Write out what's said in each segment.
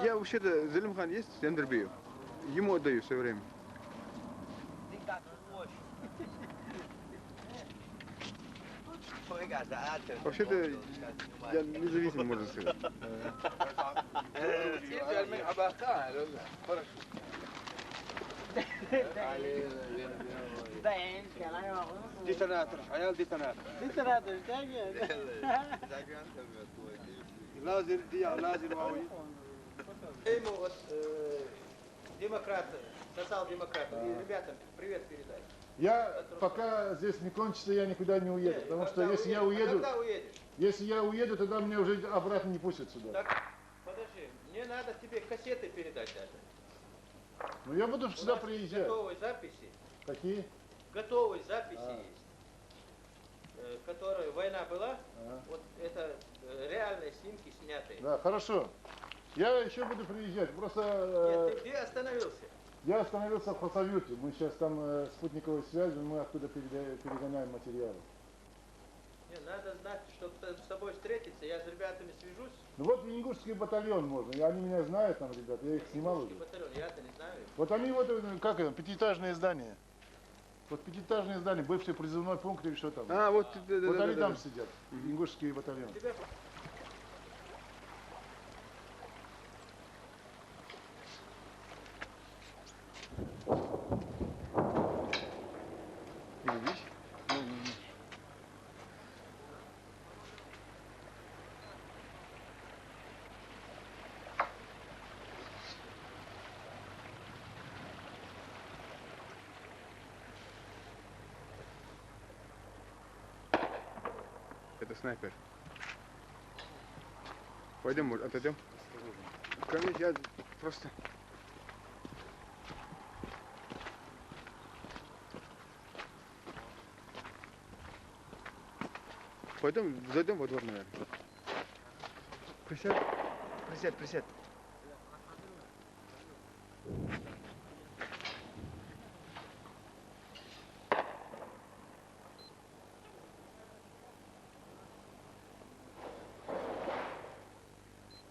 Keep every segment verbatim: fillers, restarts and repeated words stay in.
Я вообще-то, Залимхан есть, Яндербиев? Ему отдаю все время. Вообще-то, я независимый, можно сказать. Хорошо. Детонатор, а я детонатор. Детонатор, так? Лазер, диа, лазер, вау. Ему вот, э, демократы, социал-демократы, и ребятам привет передай. Я, пока здесь не кончится, я никуда не уеду, потому что если я уеду, если я уеду, тогда меня уже обратно не пустят сюда. Так, подожди, мне надо тебе кассеты передать даже. Ну, я буду сюда приезжать. Готовой записи. Какие? Готовой записи есть. Э, которая война была, вот это, э, реальные снимки снятые. Да, хорошо. Я еще буду приезжать. Просто... Нет, ты где остановился? Я остановился в Хасавюрте. Мы сейчас там, э, спутниковой связью, мы оттуда переда- перегоняем материалы. Не, надо знать, чтобы с тобой встретиться. Я с ребятами свяжусь. Ну вот ингушский батальон можно. И они меня знают там, ребята. Я их снимал уже. Ингушский батальон, я-то не знаю. Вот они вот, э, как это, пятиэтажное здание. Вот пятиэтажное здание, бывший призывной пункт или что там. А, вот, да, да, вот да, они да, там да. Сидят, ингушский батальон. Видишь? Ну, ну, ну. Это снайпер. Пойдем, может, отойдем? Ко мне, я просто... Пойдем, зайдем во двор, наверное. Присядь, присядь, присядь.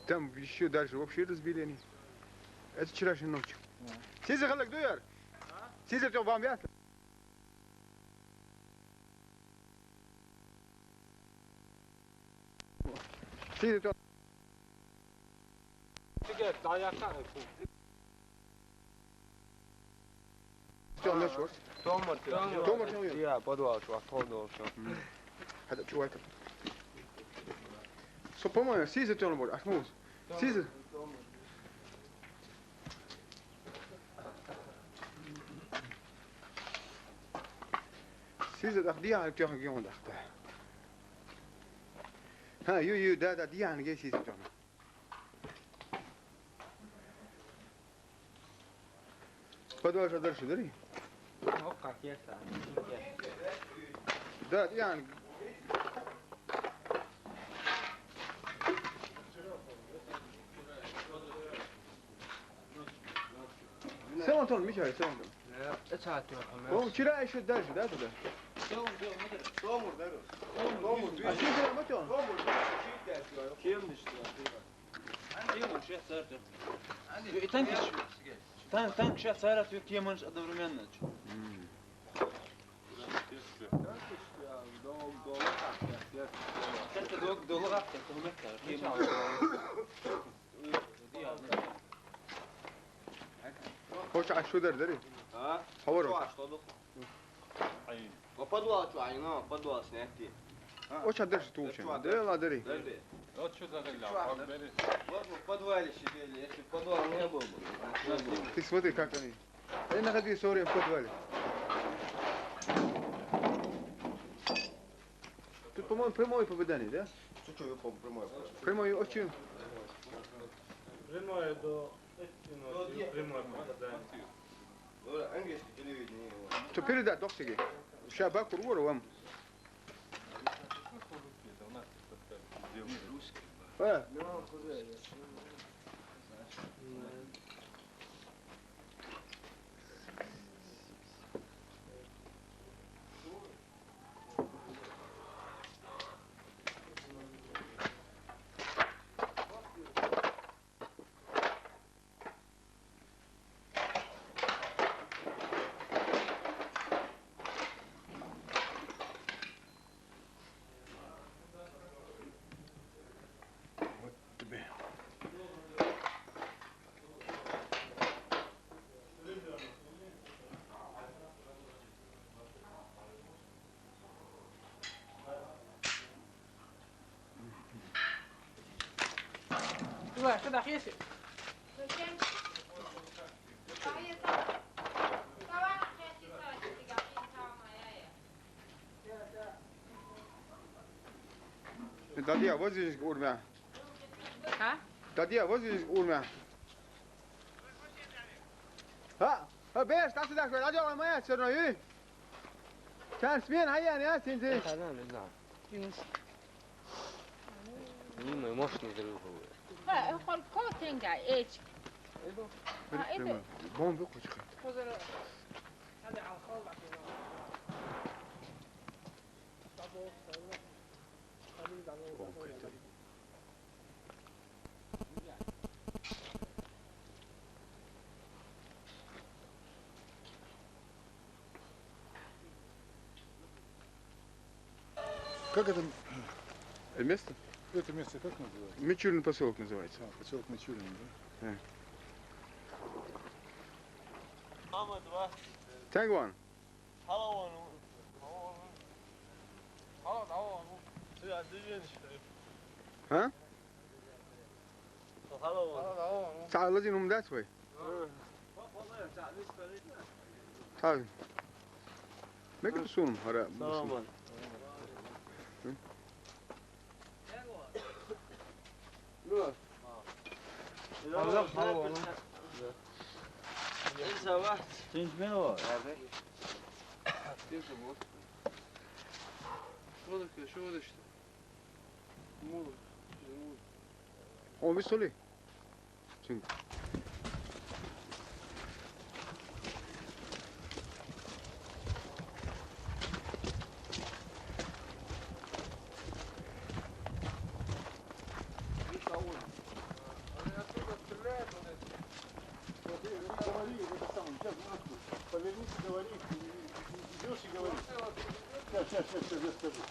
Там еще дальше вообще разбили они. Это вчерашняя ночь. Сизи халак дуяр. Сизи то вам ясно. Сизи то. Тебе даяка. Тёмный шорт. Тёмный, тёмный. Тёмный, тёмный. Я подвал, чувак, подвал, чувак. Хада чувак. Со, по-моему, сизи тёмный бор, ахмус. Сизи. Сизи дах диан тёмный гион дах. Ха, ю, ю, да, да, диан ге сизи тёмный. Подвал же дальше, дари. Ну, как я сам. Да, я. Сам Антон, Михаил, сам Антон. Э, это чё, Антон? О, вчера ещё дальше, да, туда? Сомур, да, Рус? Сомур, да, Рус? Сомур, а сюда, Антон? Сомур, да, сюда. Кем ты что? Танки, танки сейчас царят, и кеманш одновременно. Хочешь, а что дари, дари? А? Хавар. Что, а что тут? Ай. По подвалу чё, ай, ну, подвал снять ты. А? О, чё, дальше ты учим? Да, ладно, дари. Подвал. Вот чё за гайла, вот мы в подвале сидели, если бы подвал не был бы. Ты смотри, как они. Они находились всё время в подвале. Тут, по-моему, прямое попадание, да? Ты чё, по прямое? Прямое очень. Прямое до... Прямое попадание. Английское телевидение. То передать, док, тебе. Ща бак, кургур, вам. А? Ulan, şu da hesi. Daddy, vozî urmea. Ha? Daddy, vozî urmea. Ha, ha, beš, tasu da, daddy, ama ya, crno ju. Čar smien, ha, ja, ja, sin, sin. Nima, možeš na drvo. Ha, e, hol ko tenga, eć. Ha, ide. Bom, bu kuçka. Как это? Э, место? Это место как называется? Мичурин поселок называется. А, поселок Мичурин, да? Да. Мама два. Thank one. Hello, one. Hello, hello, one. Huh? Hello, one. Hello, one. Sağ olasın, um, that's way. Tabii. Make it soon, hara. Tamam. Sağ ol. Sen ne o? Şurada, şurada işte. Olur. Olur. O bir soli. Çünkü. Повернись и говори. Идешь и говори. Сейчас, сейчас, сейчас, сейчас я скажу.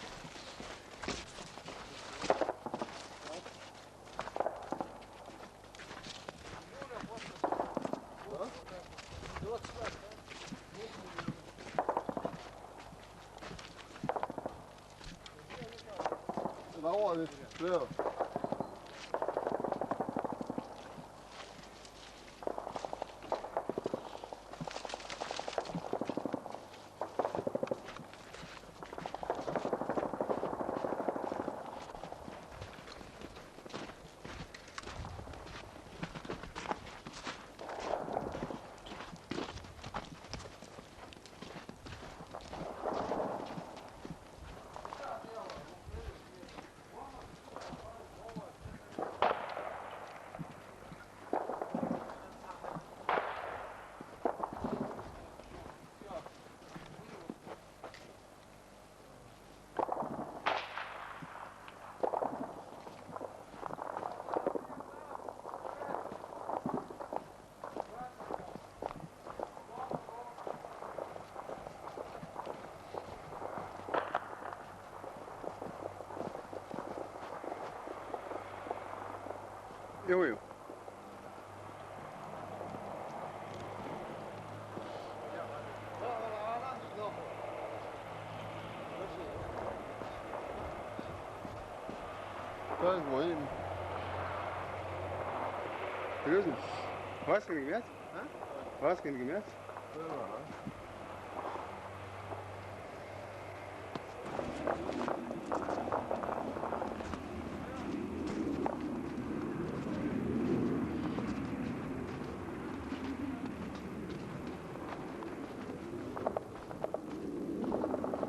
Evo, evo. Kaj je moje? Seriously? Vas kan imaš? Ha? Vas kan imaš?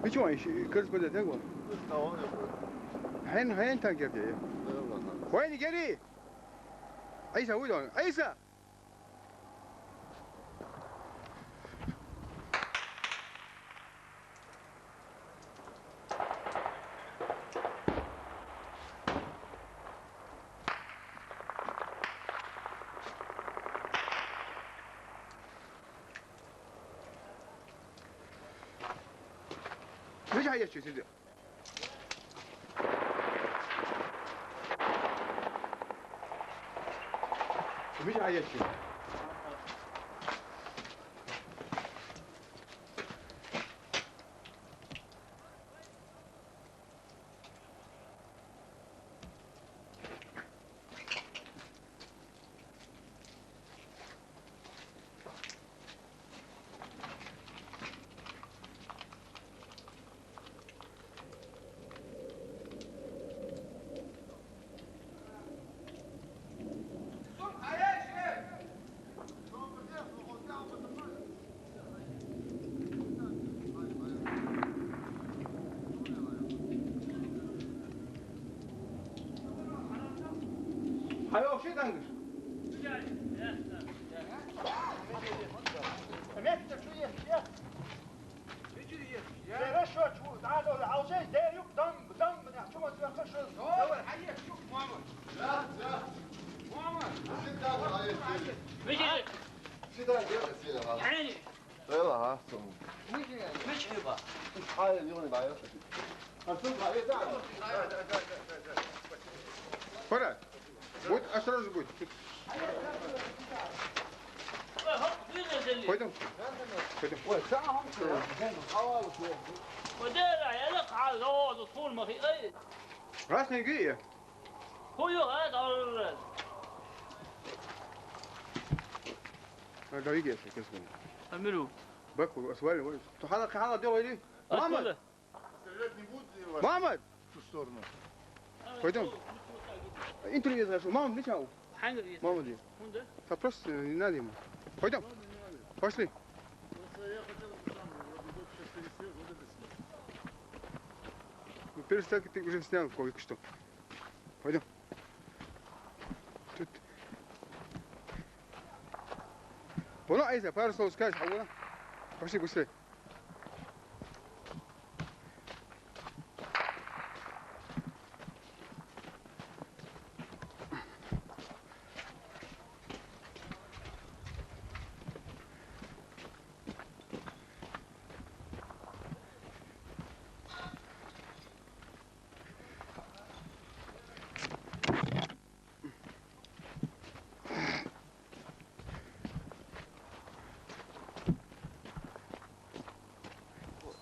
Which one? Kërës për të tegu? Hen, hen ta geri. Koyun geri. Aysa, uyuyor. Aysa. Mija haya ce, sidi. Mija haya ce. Хьайо, ши дангаш. Метта чу ехаш, я? Хорошо, чу, да, да, да, алжей, да, юк, дам, дам, бля, чу, вот, хорошо. Давай, хьайо, чу, мама. Да, да. Мама. Всегда, всегда, всегда. Хьайо. Эла, ха, сум. Мичхьиба? Иш хьайя, югъни байра шаки. Артур, байра, да. Пора. Будь осторожен, будь. Пойдем. Пойдем. Ой, сам. Красный грия. Хуё, а, да. Надо видеть, как это. Амиру. Баку, асвали, ой. То хала, хала дело или? Мама! Откуда? Стрелять не будут или вас? Мама! В ту сторону. Пойдем. Интервью зашел. Мама, не чау. Хангри. Мама, где? Вопрос, э, не надо ему. Пойдем. Пошли. Просто я хотел бы сам, вот, вот сейчас пересел, вот это снять. Ну, перестань, ты уже снял кое-что. Пойдем. Тут. Вон, Айза, пару слов скажешь, а вон. Пошли быстрее.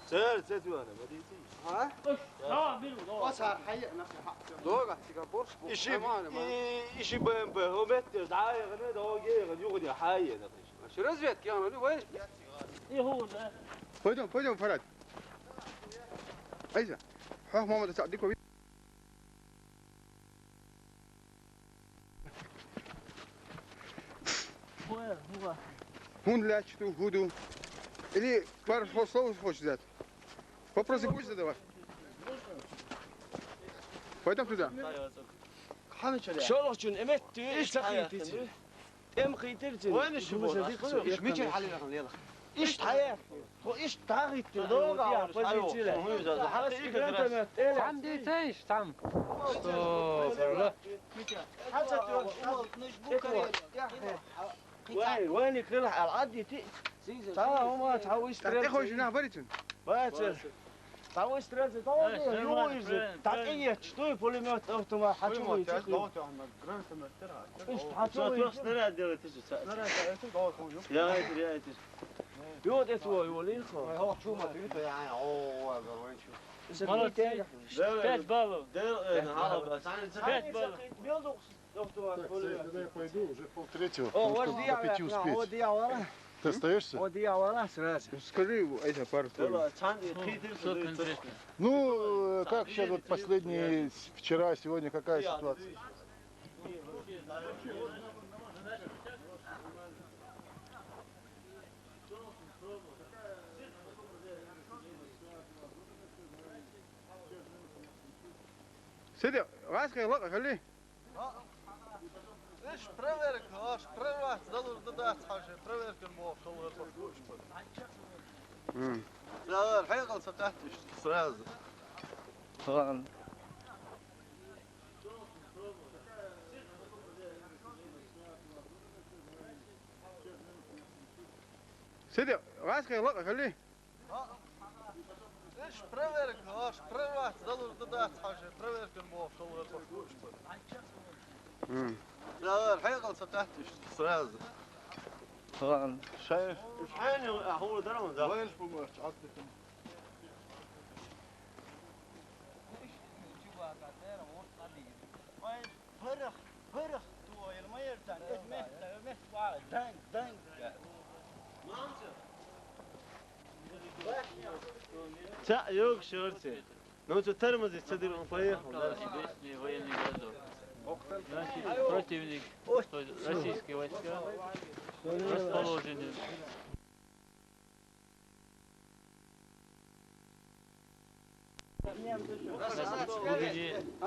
Цер, цер, цер, ма дици. А? Ой, давай, биру, давай. О, сар, хьайя, нахи, хьа. Дога, тига борш бу. Иши, Амана, ма. И, иши Б М П, хо метте, да, я, не, да, я, я, югни, хьайя, нахи. Иши разведка, я, ну, вай. И ху, да. Пойдем, пойдем, Фарад. Айза. Ха, мама, да, дико. Хун лач ту худу. Или пару слов хочешь взять? Вопросы будешь задавать? Пойдем туда. Шолохчун эметту, иш хайтити. Эм хайтиртин. Вайна ши бу? Иш мичи хьалирахна лела. Иш тая. Хо иш тагит. Дога, позиция. Хас грантамет. Там дитейш, там. Что, бля? Хасат. Вай, вайни кыл ал адити. Та, ума, та уйстрел. Ты хочешь на баритин? Бача. Та уйстрел, та уйстрел. Та иет, что и пулемёт, автомат, хочу уйти. Иш, хочу уйти. Снаряд делать, ты же. Снаряд, это долго, ё. Я это, я это. Ё, это твой, ё, лихо. Ой, ох, чума, ты это, я, о, о, о, о. Пять баллов. Пять баллов. Так, Саид, тогда я пойду, уже полтретьего. О, вот дьявол, вот дьявол. Ты остаешься? О, дьявол, сразу. Скажи, Айза, пару слов. Ну, э, как сейчас вот последние, с- вчера, сегодня, какая ситуация? Сиди, газ хилла, хили. Иш проверка, аш прорваться, залур да дац хьажи, проверка мо хилла подключка. М. Да, хьекъал сакъат иш, сразу. Ладно. Сиди, газ хилла, хили. Иш проверка, аш прорваться, залур да дац хьажи, проверка мо хилла подключка. М. Да, хьекъал сакъат иш, сразу. Ладно. Шаев. Иш хьайна ахула даран, да? Вайнш бумарч, атдикум. Пырах, пырах, туо, ма ертан, эт метта, эт метта, ва, данг, данг. Ца, юг, шорти. Ну, что, тормозить, что ты, он поехал, да? Здешние военные городок. Значит, противник, то есть российские войска, расположены.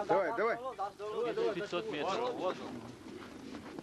Давай, давай. Где-то пятьсот метров.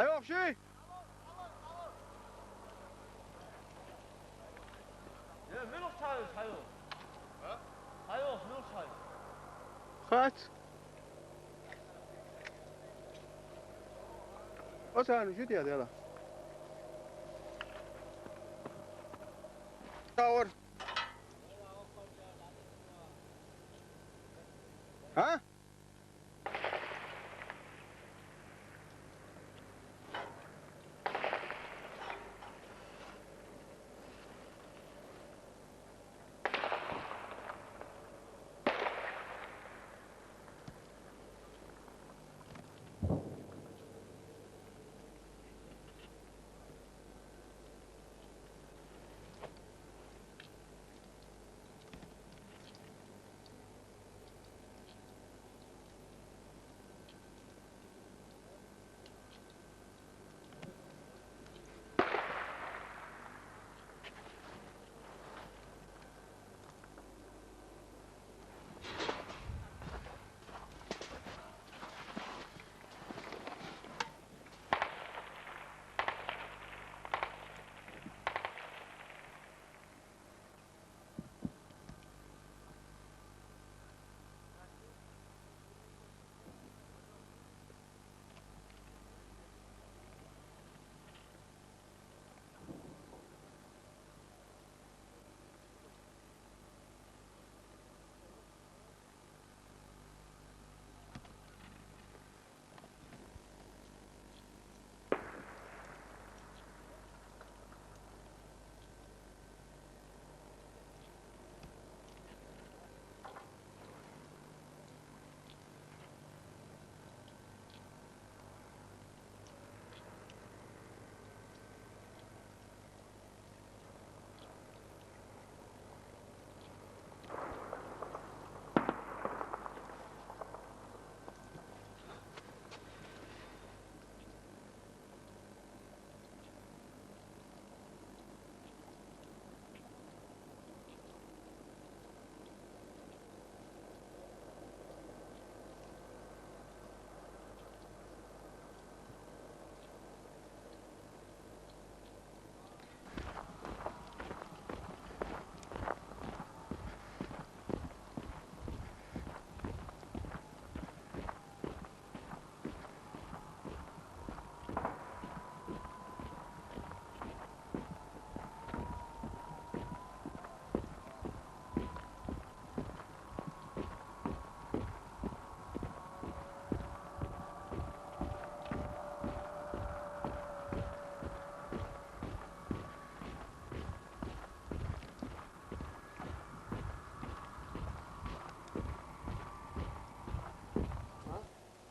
Хьайох ши? Е, милуш хьайо, хьайо. А? Хьайо, милуш хьайо. Хац. Оцану жит я дела. Тауэр. А?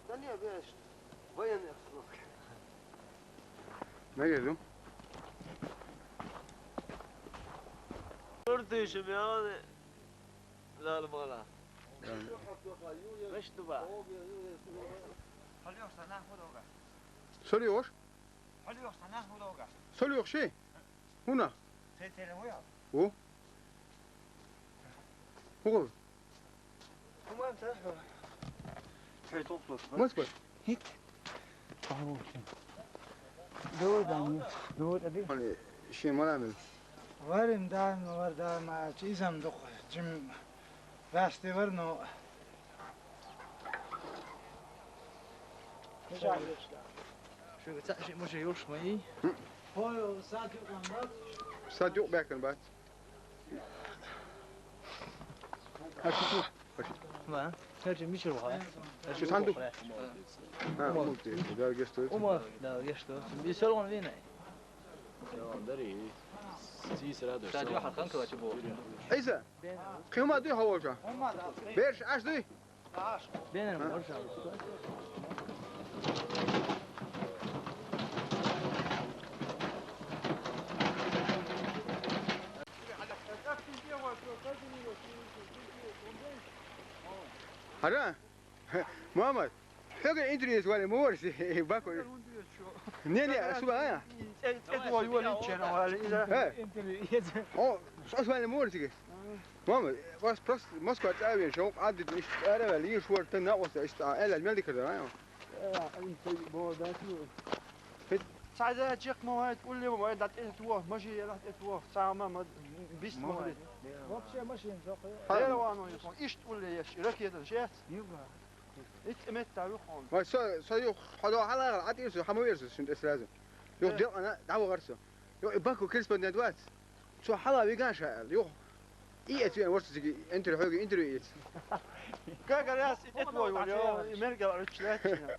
Dann ja, wer ist? Bayern F C. Ne geldin? Gördüğüm yani. Zalim ola. Beş duba. Söylüyor. Söylüyor şey. Huna. Sen söyle o ya. O. O. Moskva. Hit. Doğru da mı? Doğru da değil. Hani şey, malamel. Varım da mı, var da mı? Çizim dok. Cim. Rastı var no. Şu geçen şey, bu şey yok mu? Hoy, o saat yok lan bak. Saat yok, belki bak. Hadi, hadi. Var. Her şey bir şey var. Şu sandık. Ha, umut diyor. Daha geçti. Umut, daha geçti. Bir şey olmadı yine. Tamam, dari. Siz rahat. Sadece hakan kıvacı bu. Eysa. Kıyma diyor hava hoca. Beş, aç diyor. Benim borcum. Hadi. Muhammed. Hege internet wale morsi bako. Ne ne, suba ya. He. O, sos wale morsi ke. Muhammed, was pros Moskva tabi şu adit iş ara wale iş var tan na osa iş ta el mel dikada ya. Ya, inta bo da su. Цхьа да чекх ма вайта, улле ма вайта, дӀа тӀе тоху, машина елахь тӀе тоху, цхьа ма, ма, бист ма хилийта. Вообще машина жоккхо. Хьалавано ю сон, иштта улле еш, и ракетан шец? Юга. Итт метр ю хьуна. Вай, со, со юха, хьо до хьалагӀа, Ӏа тӀе со, хьан ма верза, шун тӀе сразу. Юха делкъана дӀавахар со. Юха и Баку корреспондент вац. Цо хьала виган ша аьлла, юха. И эцвен ворс циги интервью, хьоьга интервью эц. Как раз и тет вой, вой, и мергал ручлячина.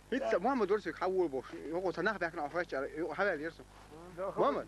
Вицца, Мухаммад ворсик хьавол бош. Юха ца нах бахна ахвач, юха хьавел ерсу. Мухаммад.